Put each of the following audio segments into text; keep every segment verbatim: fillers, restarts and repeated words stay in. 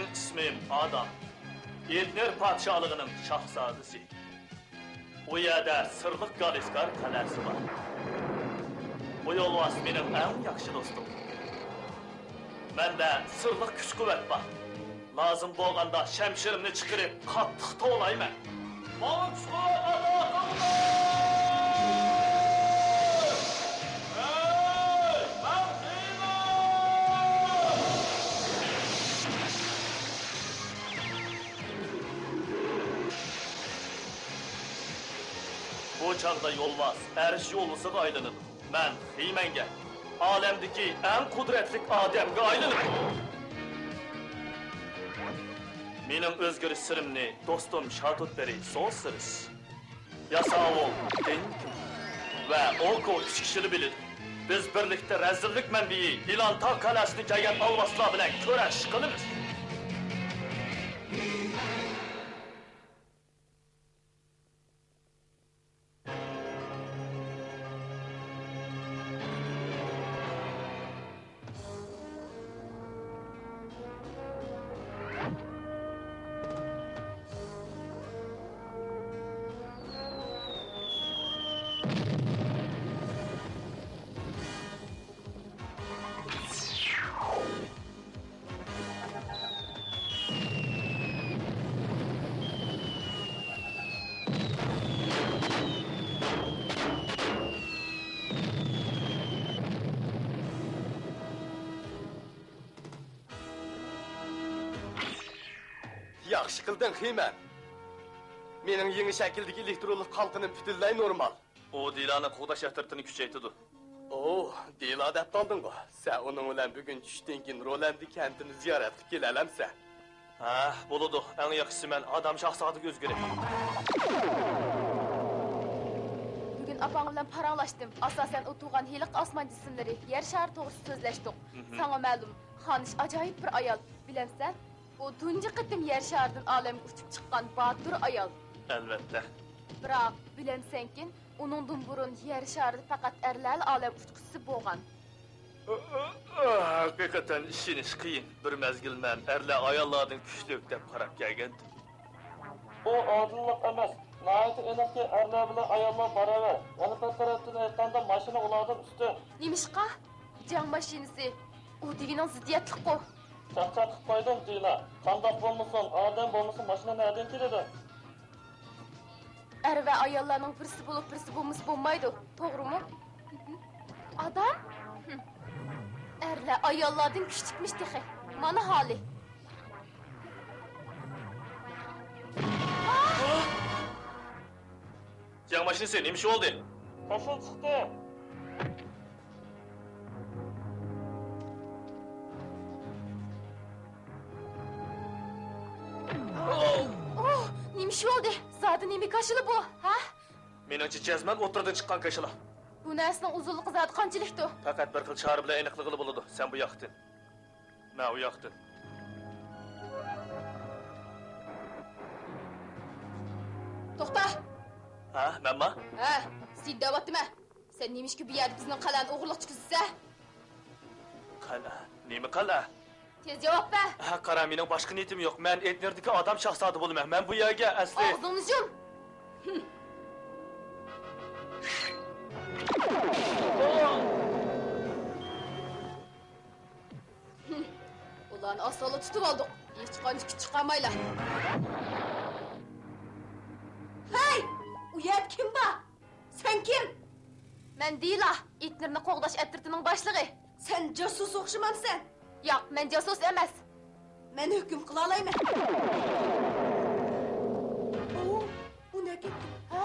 ئىسمىم ئادام. ئېتنېر پادىشاھلىقىنىڭ شاھزادىسى. ئۇ يەردە سىرلىق گالىسكار قەلئەسى بار. بۇ يولۋاس مېنىڭ ئەڭ ياخشى دوستۇم. مەندە سىرلىق كۈچ-قۇۋۋەت بار. لازىم بولغاندا شەمشىرىمنى چىقىرىپ، قاتتىق توۋلايمەن. ماڭا كۈچ-قۇۋۋەت ئاتا قىلغىن! ھەي، مەن خېمەن! بۇ چاغدا يولۋاس ئەرش يولۋىسىغا ئايلىنىدۇ. مەن خىمەنگە، ئالەمدىكى ئەڭ قۇدرەتلىك ئادەمگە ئايلىنىمەن. مېنىڭ ئۆزگىرىش سىرىمنى دوستۇم شاتۇتبېرى سوسىرىس، ياساۋۇل دېنكىن ۋە ئوكو ئۈچ كىشىلا بىلىدۇ. بىز بىرلىكتە رەزىللىك مەنبىيى ئىلانتا قەلئەسىدىن كەلگەن ئالۋاستىلار بىلەن كۈرەش قىلىمىز. ياخشى قىلدىڭ، خىمەن. مېنىڭ يېڭى شەكىلدىكى ئېلېكترونلۇق قالقىنىم پۈتۈنلەي نورمال. ئۇ دىلانى قوغداش ئەترىتىنى كۈچەيتىدۇ. ئوھ، دىلا دەپ قالدىڭغۇ. سەن ئۇنىڭ بىلەن بۈگۈن چۈشتىن كېيىن رولەندى كەنتىنى زىيارەت قىلىپ كېلەلەمسەن؟ ھە، بولىدۇ. ئەڭ ياخشىسى مەن ئادەم شاھزادىگە ئۆزگىرەي. بۈگۈن ئاپاڭ بىلەن پاراڭلاشتىم. ئاساسەن ئۇ تۇغان ھېلىقى ئاسمان جىسىملىرى، يەر شارى توغرىسىدا سۆزلەشتۇق. مھم. ساڭا مەلۇم، خانىش ئاجايىپ بىر ئايال. بىلەمسەن؟ ئۇ تۇنجى قېتىم يەر شارىدىن ئالەمگە ئۇچۇپ چىققان باتۇر ئايال. ئەلۋەتتە. بىراق، بىلەمسەنكىن، ئۇنىڭدىن بۇرۇن يەر شارىدا پەقەت ئەرلەرلا ئالەم ئۇچقۇچىسى بولغان. ھەقىقەتەن ئىشىنىش قىيىن. بىر مەزگىل مەن ئەرلەر ئاياللاردىن كۈچلۈك دەپ قاراپ كەلگەنتىم. بۇ ئادىللىق ئەمەس. ناھايىتى ئېنىقكى، ئەرلەر بىلەن ئاياللار باراۋەر. يەنە بىر تەرەپتىن ئېيتقاندا، ماشىنا ئۇلاردىن ئۈستۈن. نېمىشقا؟ جەڭ ماشىنىسى. ئۇ دېگىنىڭ زىددىيەتلىكقۇ. چاقچاق قىلىپ قويدۇم، دىلا. قانداق بولمىسۇن، ئادەم بولمىسا ماشىنا نەدىن كېلىدۇ؟ ئەر ۋە ئاياللارنىڭ بىرسى بولۇپ، بىرسى بولمىسا بولمايدۇ. توغرىمۇ؟ ئادام؟ ھىم. ئەرلەر ئاياللاردىن كۈچلۈكمىش تېخى. مانا ھالى. جەڭ ماشىنىسى، نېمە ئىش بولدى؟ پەشىل چىقتى. ئوھ، نېمە ئىش بولدى؟ زادى نېمە كاشىلى بۇ، ھە؟ مېنىڭچە، جەزمەن ئوتتۇرىدىن چىققان كاشىلا. بۇ نەرسىنىڭ ئۇزۇنلۇقى زادى قانچىلىكتۇ؟ پەقەت بىر خىل چارە بىلەن ئېنىقلىغىلى بولىدۇ. سەن بۇ ياقتىن. مەن ئۇ ياقتىن. توختا! ھە، مەنما؟ ھە، سېنى دەۋاتىمەن. سەن نېمىشقا بۇ يەردە بىزنىڭ قەلئەنى ئوغرىلىقچە كۆزىتىسەن؟ قەلئە؟ نېمە قەلئە؟ تېز جاۋاب بەر! ھە، قارا، مېنىڭ باشقا نىيىتىم يوق. مەن ئېتنېردىكى ئادەم شاھزادە بولىمەن. مەن بۇ يەرگە ئەسلى. ئاغزىڭنى يۇم! ھىم. ھىم. ئۇلارنى ئاسانلا تۇتۇپ ئالدۇق. ھېچقانچە كۈچ چىقارمايلا. ھەي! ئۇ يەردە كىم بار؟ سەن كىم؟ مەن دىلا، ئېتنېرنى قوغداش ئەترىتىنىڭ باشلىقى. سەن جاسۇس ئوخشىمامسەن؟ ياق، مەن جاسۇس ئەمەس. مەن ھۆكۈم قىلالايمەن. ئۇ، ئۇ نەگە كەتتى؟ ھە؟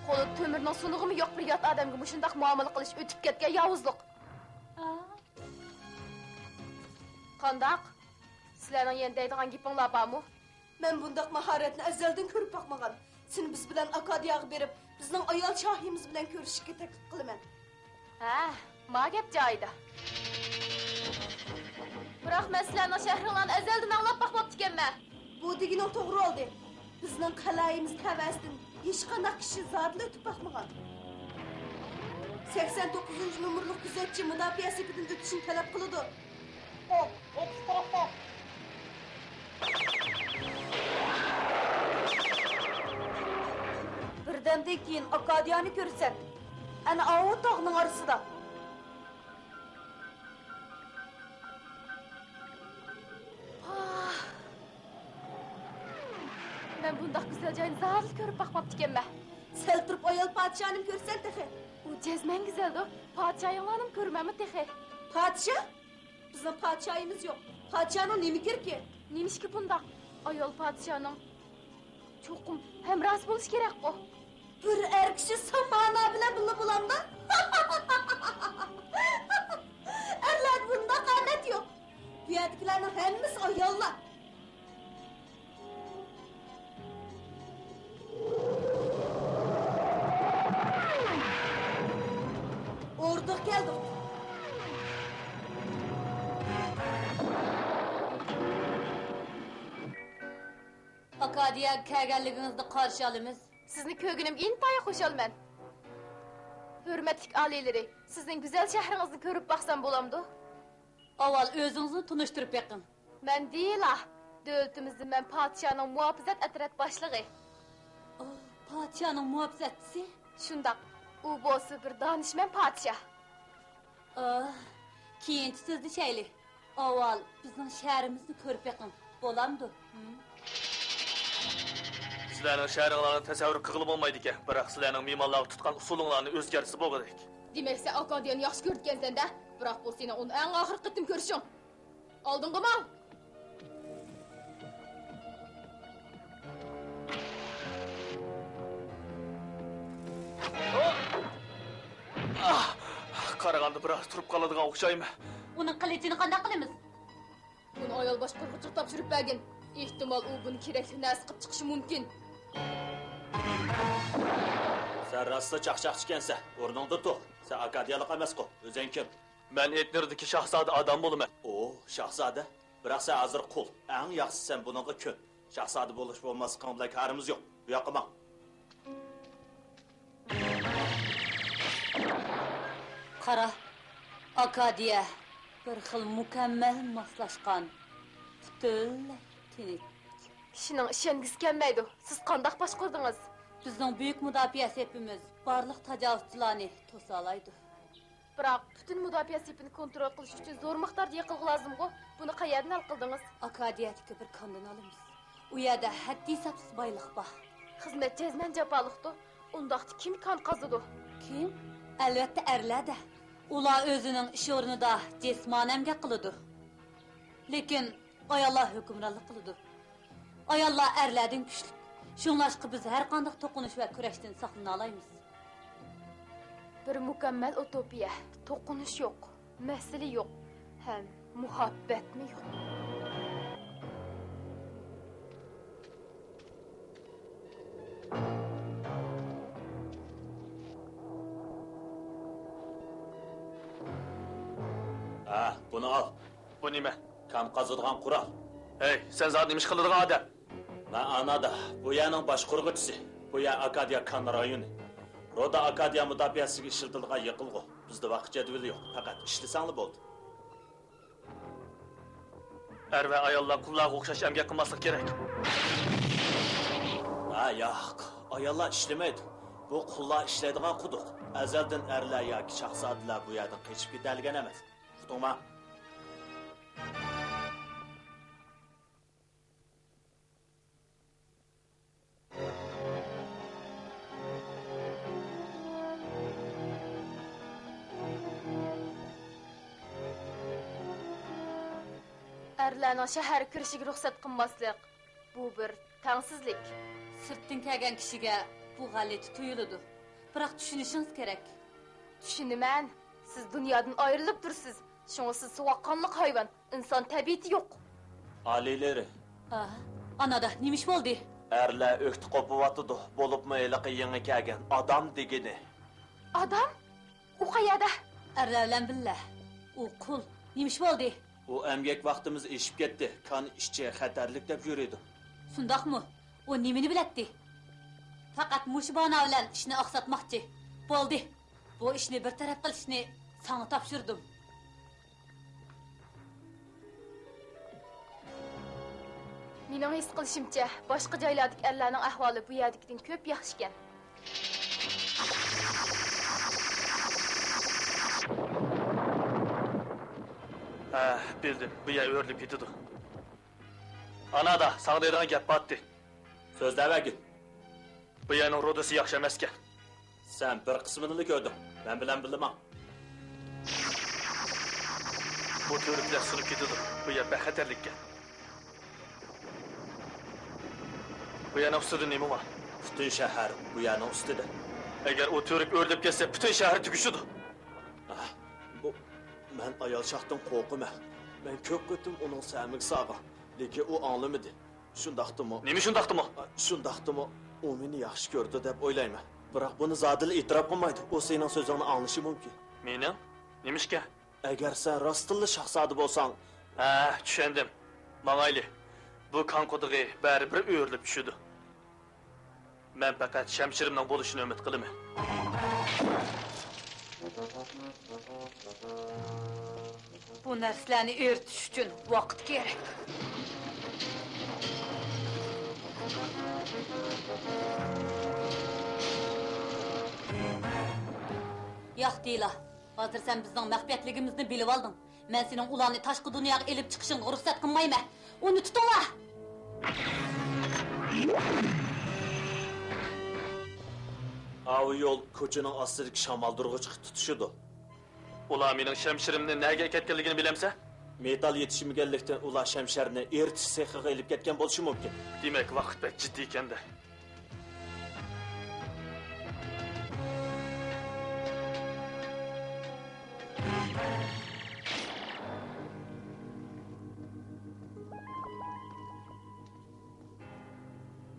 قولىدا تۆمۈرنىڭ سۇنۇقىمۇ يوق بىر يات ئادەمگە مۇشۇنداق مۇئامىلە قىلىش ئۆتۈپ كەتكەن ياۋۇزلۇق. قانداق؟ سىلەرنىڭ يەنە دەيدىغان گېپىڭلار بارمۇ؟ مەن بۇنداق ماھارەتنى ئەزەلدىن كۆرۈپ باقمىغان. سېنى بىز بىلەن ئاكادىياغا بېرىپ، بىزنىڭ ئايال شاھىمىز بىلەن كۆرۈشۈشكە تەكلىپ قىلىمەن. ھە، ما گەپ جايىدا. بىراق مەن سىلەرنىڭ شەھىرىڭلارنى ئەزەلدىن ئاڭلاپ باقماپتىكەنمەن. بۇ دېگىنىڭ توغرا بولدى. بىزنىڭ قەلئەيىمىز تەۋەسىدىن ھېچقانداق كىشى زادىلا ئۆتۈپ باقمىغان. سەكسەن توققۇزىنچى نومۇرلۇق كۆزەتچى مۇداپىئە سېپىدىن ئۆتۈشنى تەلەپ قىلىدۇ. بىردەمدىن كېيىن ئاكادىيانى كۆرىسەن. ئەنە ئاۋۇ تاغنىڭ ئارىسىدا. پاھ! مەن بۇنداق گۈزەل جاينى زادىلا كۆرۈپ باقماپتىكەنمەن. سەل تۇرۇپ ئايال پادىشاھنىمۇ كۆرىسەن تېخى. ئۇ جەزمەن گۈزەلدۇ. پادىشاھىڭلارنىمۇ كۆرىمەنمۇ تېخى. پادىشاھ؟ بىزنىڭ پادىشاھىمىز يوق. پادىشاھنىڭ نېمە كېرىكى؟ نېمىشقا بۇنداق؟ ئايال پادىشاھنىڭ چوقۇم ھەمراھسى بولۇشى كېرەكقۇ. بىر ئەر كىشى سامانا بىلەن بىللە بولامدۇ؟ ئەرلەردە بۇنداق ئادەت يوق. بۇ يەردىكىلەرنىڭ ھەممىسى ئاياللار. ئوردىغا كەلدۇق. ئاكادىيەگە كەلگەنلىكىڭىزنى قارشى ئالىمىز. سىزنى كۆرگىنىمگە ئىنتايىن خۇشالمەن. ھۆرمەتلىك ئالىيلىرى، سىزنىڭ گۈزەل شەھىرىڭىزنى كۆرۈپ باقسام بولامدۇ؟ ئاۋۋال ئۆزىڭىزنى تونۇشتۇرۇپ بېقىڭ. مەن دىلا، دۆلىتىمىزدە مەن پادىشاھنىڭ مۇھاپىزەت ئەترەت باشلىقى. ئاھ، پادىشاھنىڭ مۇھاپىزەتچىسى؟ شۇنداق، ئۇ بولسا بىر دانىشمەن پادىشاھ. ئاھ، كېيىنچە سۆزلىشەيلى. ئاۋۋال بىزنىڭ شەھىرىمىزنى كۆرۈپ بېقىڭ، بولامدۇ؟ ھىم؟ سىلەرنىڭ شەھىرىڭلارنى تەسەۋۋۇر قىلغىلى بولمايدىكەن، بىراق سىلەرنىڭ مېھمانلارغا تۇتقان ئۇسۇلۇڭلارنى ئۆزگەرتسە بولغۇدەك. دېمەك، سەن ئاكادىيەنى ياخشى كۆرىدىكەنسەن-دە؟ بىراق بۇ سېنىڭ ئۇنى ئەڭ ئاخىرقى قېتىم كۆرۈشۈڭ. ئالدىڭغا ماڭ! ئاھ! قارىغاندا بىراز تۇرۇپ قالىدىغان ئوخشايمەن. ئۇنىڭ قىلىچىنى قانداق قىلىمىز؟ ئۇنى ئايال باشقۇرغۇچىغا تاپشۇرۇپ بەرگىن. ئېھتىمال، ئۇ بۇنى كېرەكلىك نەرسە قىلىپ چىقىشى مۇمكىن. سەن راستلا چاقچاقچىكەنسەن. ئورنۇڭدىن تۇر. سەن ئاكادىيالىق ئەمەسقۇ. ئۆزۈڭ كىم؟ مەن ئېتنېردىكى شاھزادە ئادام بولىمەن. ئۇ، شاھزادە؟ بىراق سەن ھازىر قۇل. ئەڭ ياخشىسى سەن بۇنىڭغا كۆن. شاھزادە بولۇش بولماسلىقىڭ بىلەن كارىمىز يوق. بۇياققا ماڭ. قارا، ئاكادىيە بىر خىل مۇكەممەل ماسلاشقان، پۈتۈنلەي تىنچ. كىشىنىڭ ئىشەنگۈسى كەلمەيدۇ. سىز قانداق باشقۇردىڭىز؟ بىزنىڭ بۈيۈك مۇداپىئە سېپىمىز بارلىق تاجاۋۇزچىلارنى توسالايدۇ. بىراق پۈتۈن مۇداپىئە سېپىنى كونترول قىلىش ئۈچۈن زور مىقداردا يىقىلغۇ لازىمغۇ؟ بۇنى قەيەردىن ھەل قىلدىڭىز؟ ئاكادىيەدىكى بىر كاندىن ئالىمىز. ئۇ يەردە ھەددى-ھېسابسىز بايلىق بار. خىزمەت جەزمەن جاپالىقتۇ. ئۇنداقتا كىم كان قازىدۇ؟ كىم؟ ئەلۋەتتە، ئەرلەر-دە. ئۇلار ئۆزىنىڭ ئىش ئورنىدا جىسمانىي ئەمگەك قىلىدۇ. لېكىن ئاياللار ھۆكۈمرانلىق قىلىدۇ. ئاياللار ئەرلەردىن كۈچلۈك. شۇڭلاشقا بىز ھەرقانداق توقۇنۇش ۋە كۈرەشتىن ساقلىنالايمىز. بىر مۇكەممەل ئۇتوپىيە، توقۇنۇش يوق، مەسىلە يوق ھەم مۇھەببەتمۇ يوق. ھە، بۇنى ئال. بۇ نېمە؟ كان قازىدىغان قورال. ھەي، سەن زادى نېمە ئىش قىلىدىغان ئادەم؟ مەن ئانادا، بۇ يەرنىڭ باشقۇرغۇچىسى. بۇ يەر ئاكادىيا كان رايونى. رودا ئاكادىيا مۇداپىئەسىگە ئىشلىتىلىدىغان يېقىلغۇ. بىزدە ۋاقىت جەدۋىلى يوق، پەقەت ئىشلىسەڭلا بولدى. ئەر ۋە ئاياللار قۇللارغا ئوخشاش ئەمگەك قىلماسلىقى كېرەك. ھە، ياق، ئاياللار ئىشلىمەيدۇ. بۇ قۇللار ئىشلەيدىغان قۇدۇق. ئەزەلدىن ئەرلەر ياكى شاھزادىلەر بۇ يەردىن قېچىپ كېتەلىگەن ئەمەس. ئۇقتۇڭما؟ ئەرلەرنىڭ شەھەرگە كىرىشىگە رۇخسەت قىلماسلىق، بۇ بىر تەڭسىزلىك. سىرتتىن كەلگەن كىشىگە بۇ غەلىتە تۇيۇلىدۇ. بىراق چۈشىنىشىڭىز كېرەك. چۈشىنىمەن. سىز دۇنيادىن ئايرىلىپ تۇرسىز. شۇڭا سىز سوغۇققانلىق ھايۋان. ئىنسان تەبىئىتى يوق. ئالىيلىرى. ئا، ئانادا نېمە ئىش بولدى؟ ئەرلەر ئۆكتە قوپۇۋاتىدۇ، بولۇپمۇ ھېلىقى يېڭى كەلگەن ئادام دېگىنى. ئادام؟ ئۇ قەيەردە؟ ئەرلەر بىلەن بىللە. ئۇ قۇل. نېمە ئىش بولدى؟ ئۇ ئەمگەك ۋاقتىمىز ئېشىپ كەتتى، كان ئىشچى خەتەرلىك دەپ يۈرىدۇ. شۇنداقمۇ؟ ئۇ نېمىنى بىلەتتى؟ پەقەت مۇشۇ بانا بىلەن ئىشنى ئاقساتماقچى. بولدى، بۇ ئىشنى بىر تەرەپ قىلىشنى ساڭا تاپشۇردۇم. مېنىڭ ھېس قىلىشىمچە، باشقا جايلاردىكى ئەرلەرنىڭ ئەھۋالى بۇ يەردىكىدىن كۆپ ياخشىكەن. ھە، بىلدىم، بۇ يەر ئۆرۈلۈپ كېتىدۇ. ئانادا، ساڭا دەيدىغان گەپ بارتتى. سۆزلەۋەرگىن. بۇ يەرنىڭ رۇدىسى ياخشى ئەمەسكەن. سەن بىر قىسمىنىلا كۆردۈڭ. مەن بىلەن بىللە ماڭ. بۇ تۈۋرۈكلەر سۇنۇپ كېتىدۇ. بۇ يەر بەك خەتەرلىككەن. بۇ يەرنىڭ ئۈستىدە نېمە بار؟ پۈتۈن شەھەر بۇ يەرنىڭ ئۈستىدە. ئەگەر ئۇ تۈۋرۈك ئۆرۈلۈپ كەتسە، پۈتۈن شەھەر تۈگىشىدۇ. ئاھ، بۇ، مەن ئايال شاھتىن قورقىمەن. مەن كۆپ قېتىم ئۇنىڭ سەمىگە سالغان، لېكىن ئۇ ئاڭلىمىدى. شۇنداقتىمۇ؟ نېمە شۇنداقتىمۇ؟ ئا، شۇنداقتىمۇ، ئۇ مېنى ياخشى كۆرىدۇ دەپ ئويلايمەن. بىراق بۇنى زادىلا ئېتىراپ قىلمايدۇ. ئۇ سېنىڭ سۆزۈڭنى ئاڭلىشى مۇمكىن. مېنىڭ؟ نېمىشقا؟ ئەگەر سەن راستتىنلا شاھزادە بولساڭ. ھە، چۈشەندىم. ماڭايلى. بۇ كان قۇدۇقى بەرىبىر ئۆرۈلۈپ چۈشىدۇ. مەن پەقەت شەمشىرىمنىڭ بولۇشىنى ئۈمىد قىلىمەن. بۇ نەرسىلەرنى ئېرىتىش ئۈچۈن ۋاقىت كېرەك. ياق، دىلا. ھازىر سەن بىزنىڭ مەخپىيەتلىكىمىزنى بىلىۋالدىڭ. مەن سېنىڭ ئۇلارنى تاشقى دۇنياغا ئېلىپ چىقىشىڭغا رۇخسەت قىلمايمەن. ئۇنى تۇتۇڭلار! ئاۋۇ يول كوچىنىڭ ئاستىدىكى شامالدۇرغۇچقا تۇتىشىدۇ. ئۇلار مېنىڭ شەمشىرىمنى نەگە ئەكەتكەنلىكىنى بىلەمسەن؟ مېتال يېتىشمىگەنلىكتىن، ئۇلار شەمشەرنى ئېرىتىش سېخىغا ئېلىپ كەتكەن بولۇشى مۇمكىن. دېمەك، ۋاقىت بەك جىددىيكەن-دە.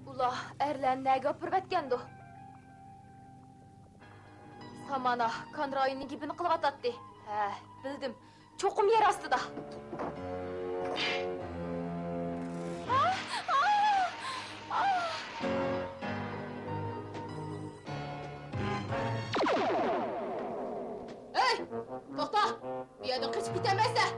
ئۇلار ئەرلەرنى نەگە ئاپىرىۋەتكەندۇ؟ سامانا كان رايونىنىڭ گېپىنى قىلىۋاتاتتى. ھە، بىلدىم. چوقۇم يەر ئاستىدا. ھەي! توختا! بۇ يەردىن قېچىپ كېتەلمەيسەن!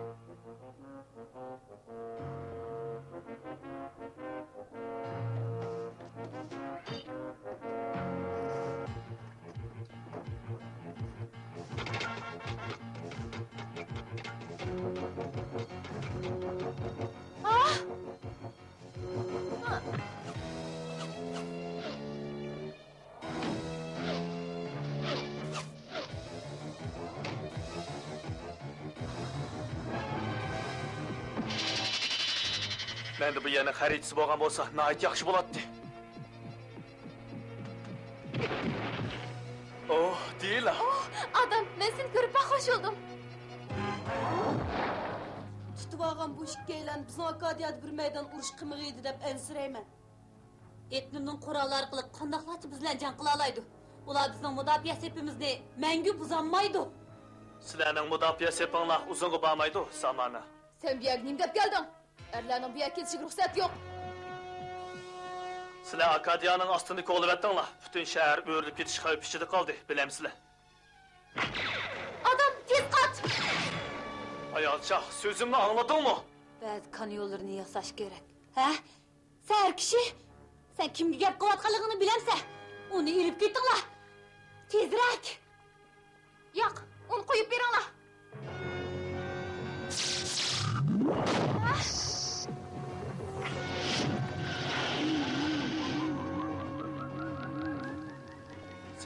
مەندە بۇ يەرنىڭ خەرىتىسى بولغان بولسا، ناھايىتى ياخشى بولاتتى. ئوھ، دىلا. ئوھ، ئادام، مەن سېنى كۆرۈپ بەك خوش بولدۇم. تۇتۇۋالغان بۇ ئىككىيلەن بىزنىڭ ئاكادىيەدە بىر مەيدان ئۇرۇش قىلمىغىيدى دەپ ئەنسىرەيمەن. ئېتنىمنىڭ قورالى ئارقىلىق قانداقلارچە بىز بىلەن جەڭ قىلالايدۇ؟ ئۇلار بىزنىڭ مۇداپىئە سېپىمىزنى مەڭگۈ بۇزالمايدۇ. سىلەرنىڭ مۇداپىئە سېپىڭلار ئۇزۇنغا بارمايدۇ، سامانا. سەن بۇ يەرگە نېمە دەپ كەلدىڭ؟ ئەرلەرنىڭ بۇ يەرگە كېلىشىگە رۇخسەت يوق. سىلەر ئاكادىيانىڭ ئاستىنى كوۋلىۋەتتىڭلار. پۈتۈن شەھەر ئۆرۈلۈپ كېتىش خەۋپى ئىچىدە قالدى، بىلەمسىلەر؟ ئادام، تېز قاچ! ئايالچاق، سۆزۈمنى ئاڭلىدىڭمۇ؟ بەزى كان يوللىرىنى ياساش كېرەك. ھە؟ سەن ئەر كىشى! سەن كىمگە گەپ قىلىۋاتقانلىقىڭنى بىلەمسەن؟ ئۇنى ئېلىپ كېتىڭلار! تېزرەك! ياق، ئۇنى قويۇپ بېرىڭلار!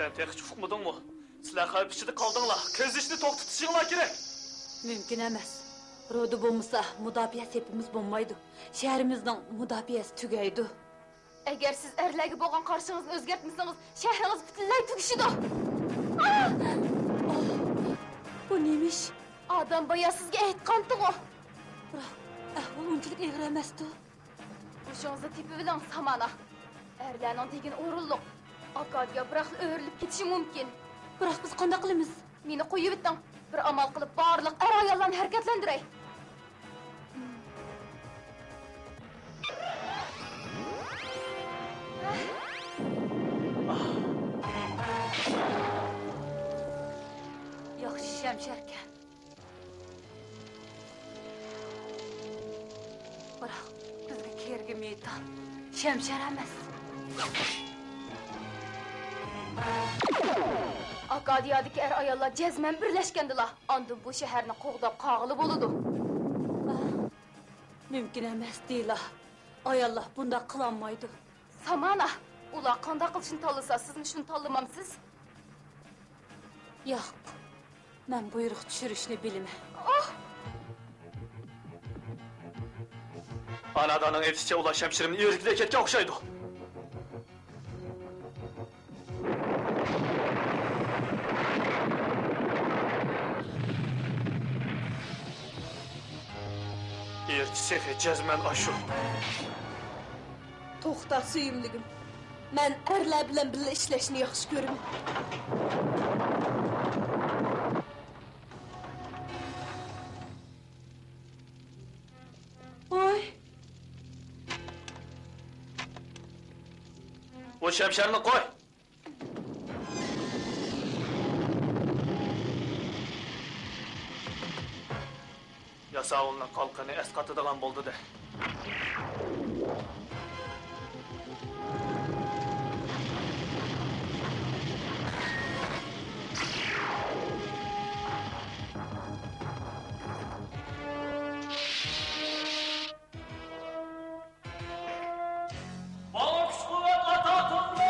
سەن تېخىچە ئۇقمىدىڭمۇ؟ سىلەر خەۋپ ئىچىدە قالدىڭلار. قېزىشنى توختىتىشىڭلار كېرەك. مۇمكىن ئەمەس. رۇدا بولمىسا، مۇداپىئە سېپىمىز بولمايدۇ. شەھىرىمىزنىڭ مۇداپىئەسى تۈگەيدۇ. ئەگەر سىز ئەرلەرگە بولغان قارىشىڭىزنى ئۆزگەرتمىسىڭىز، شەھىرىڭىز پۈتۈنلەي تۈگىشىدۇ. ئاھ! بۇ نېمە ئىش؟ ئادام بايا سىزگە ئېيتقانتىغۇ. بىراق، ئەھۋال ئۇنچىلىك ئېغىر ئەمەستۇ. ھوشىڭىزنى تېپىۋېلىڭ، سامانا. ئەرلەرنىڭ دېگىنى ئورۇنلۇق. ئاكادىيا بىراقلا ئۆرۈلۈپ كېتىشى مۇمكىن. بىراق بىز قانداق قىلىمىز؟ مېنى قويۇۋېتىڭ. بىر ئامال قىلىپ، بارلىق ئەر-ئاياللارنى ھەرىكەتلەندۈرەي. شەمشەركەن. بىراق، بىزگە كېرىكى مېتال، شەمشەر ئەمەس. ئاكادىيادىكى ئەر-ئاياللار جەزمەن بىرلەشكەندىلا، ئاندىن بۇ شەھەرنى قوغداپ قالغىلى بولىدۇ. مۇمكىن ئەمەس، دىلا. ئاياللار بۇنداق قىلالمايدۇ. سامانا، ئۇلار قانداق قىلىشنى تاللىسا، سىزمۇ شۇنى تاللىمامسىز؟ ياق، مەن بۇيرۇق چۈشۈرۈشنى بىلىمەن. ئانادانىڭ ئېيتىشىچە، ئۇلار شەمشىرىمنى ئېرىكىدە كەتكەن ئوخشايدۇ. ئېرىكى سېخى جەزمەن ئاشۇ. توختا، سۆيۈملۈكۈم. مەن ئەرلەر بىلەن بىللە ئىشلەشنى ياخشى كۆرىمەن. ۋاي! بۇ شەمشەرنى قوي! ياساۋۇلنىڭ قالقىنى ئەسقاتىدىغان بولدى-دە. ماڭا كۈچ-قۇۋۋەت ئاتا قىلغىن!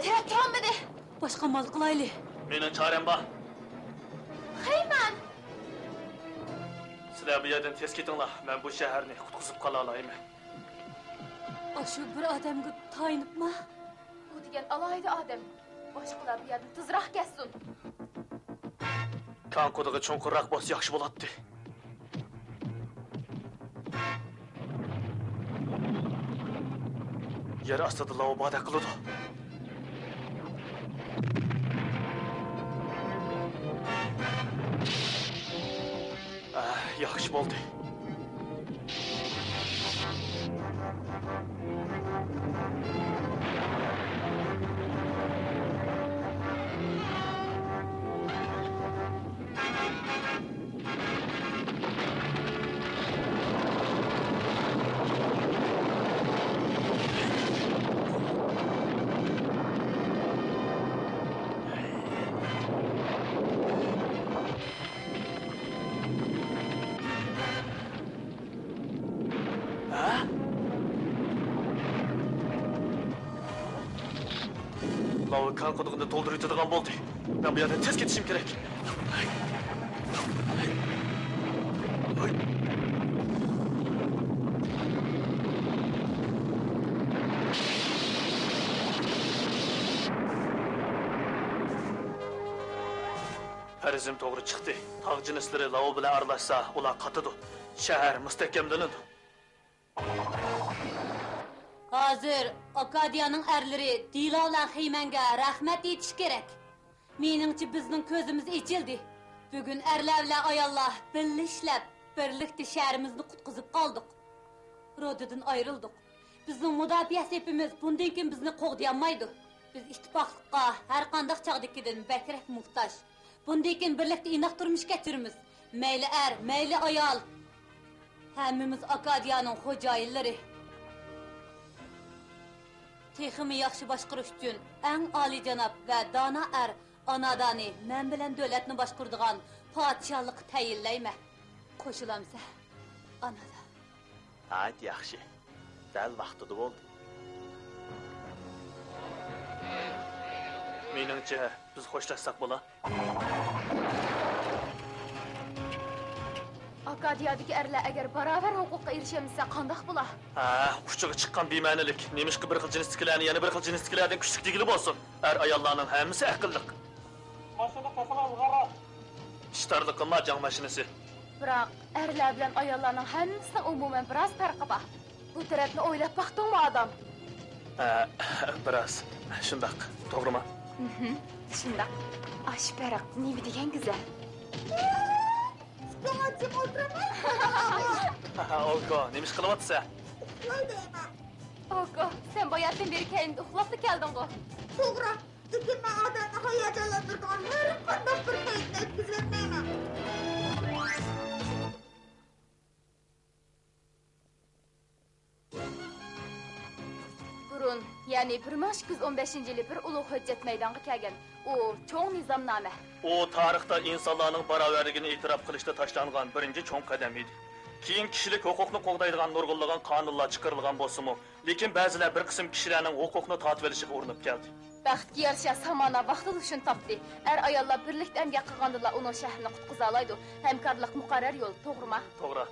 تەتۈرالمىدى. باشقا ئامال قىلايلى. مېنىڭ چارەم بار. خېيمەن! سىلەر بۇ يەردىن تېز كېتىڭلار، مەن بۇ شەھەرنى قۇتقۇزۇپ قالالايمەن. ئاشۇ بىر ئادەمگە تايىنىپمۇ؟ بۇ دېگەن ئالاھىدە ئادەم. باشقىلار بۇ يەردىن تېزراق كەتسۇن. كاڭكۇدىغا چوڭقۇرراق بولسا ياخشى بولاتتى. يەر ئاستىدا لاۋا باردەك قىلىدۇ. ئاھ، ياخشى بولدى. ھە؟ لاۋا كان قۇدۇقىنى تولدۇرۇۋېتىدىغان بولدى. مەن بۇ يەردىن تېز كېتىشىم كېرەك. پەرىزىم توغرا چىقتى. تاغ جىنسلىرى لاۋا بىلەن ئارىلاشسا، ئۇلار قاتىدۇ. شەھەر مۇستەھكەملىنىدۇ. ھازىر ئاكادىيانىڭ ئەرلىرى دىلا بىلەن خېيمەنگە رەھمەت ئېيتىش كېرەك. مېنىڭچە، بىزنىڭ كۆزىمىز ئېچىلدى. بۈگۈن ئەرلەر بىلەن ئاياللار بىللە ئىشلەپ، بىرلىكتە شەھىرىمىزنى قۇتقۇزۇپ قالدۇق. رودىدىن ئايرىلدۇق. بىزنىڭ مۇداپىئە سېپىمىز بۇندىن كېيىن بىزنى قوغدىيالمايدۇ. بىز ئىتتىپاقلىققا ھەرقانداق چاغدىكىدىن بەكرەك موھتاج. بۇندىن كېيىن بىرلىكتە ئىناق تۇرمۇش كەچۈرىمىز. مەيلى ئەر، مەيلى ئايال. ھەممىمىز ئاكادىيانىڭ خوجايىنلىرى. تېخىمۇ ياخشى باشقۇرۇش ئۈچۈن ئەڭ ئالىيجاناب ۋە دانا ئەر ئانادانى مەن بىلەن دۆلەتنى باشقۇرىدىغان پادىشاھلىققا تەيىنلەيمەن. قوشۇلامسەن، ئانادان؟ ناھايىتى ياخشى. دەل ۋاقتىدا بولدى. مېنىڭچە، بىز خوشلاشساق بولا. ئاكادىيادىكى ئەرلەر ئەگەر باراۋەر ھوقۇققا ئېرىشەلمىسە، قانداق بولا؟ ھە، ئۇچىغا چىققان بىمەنىلىك. نېمىشقا بىر خىل جىنستىكىلەرنى يەنە بىر خىل جىنستىكىلەردىن كۈچلۈك دېگىلى بولسۇن؟ ئەر-ئاياللارنىڭ ھەممىسى ئەقىللىق. ماشىنا قېقىلا ئىلغارراق. ئىش تارلىقىما جەڭ ماشىنىسى؟ بىراق، ئەرلەر بىلەن ئاياللارنىڭ ھەممىسىنىڭ ئومۇمەن بىراز پەرقى بار. بۇ تەرەپنى ئويلاپ باقتىڭمۇ، ئادام؟ ھە، بىراز. شۇنداق، توغرىما؟ مھم، شۇنداق. ئاشۇ پەرق نېمە دېگەن گۈزەل. ئىككىڭ ئاچىق ئولتۇرماي. ئوكو، نېمە ئىش قىلىۋاتىسەن؟ ئۇخلاي دەيمەن. ئوكو، سەن باياتىن بېرى كەينىدە ئۇخلاپلا كەلدىڭغۇ؟ توغرا، لېكىن مەن ئادەمنى ھاياجانلاندۇرىدىغان ھەر قانداق بىر پەيتنى ئۆتكۈزۈۋەتمەيمەن. بۇرۇن، يەنى بىر مىڭ ئىككى يۈز ئون بەشىنچى يىلى بىر ئۇلۇغ ھۆججەت مەيدانغا كەلگەن. ئۇ چوڭ نىزامنامە. ئۇ تارىختا ئىنسانلارنىڭ باراۋەرلىكىنى ئېتىراپ قىلىشتا تاشلانغان بىرىنچى چوڭ قەدەم ئىدى. كېيىن كىشىلىك ھوقۇقنى قوغدايدىغان نۇرغۇنلىغان قانۇنلار چىقىرىلغان بولسىمۇ، لېكىن بەزىلەر بىر قىسىم كىشىلەرنىڭ ھوقۇقنى تارتىۋېلىشىغا ئۇرۇنۇپ كەلدى. بەختكە يارىشا، سامانا ۋاقتىدا شۇنى تاپتى. ئەر-ئاياللار بىرلىكتە ئەمگەك قىلغاندىلا ئۇنىڭ شەھىرىنى قۇتقۇزالايدۇ. ھەمكارلىق مۇقەررەر يول، توغرىما؟ توغرا.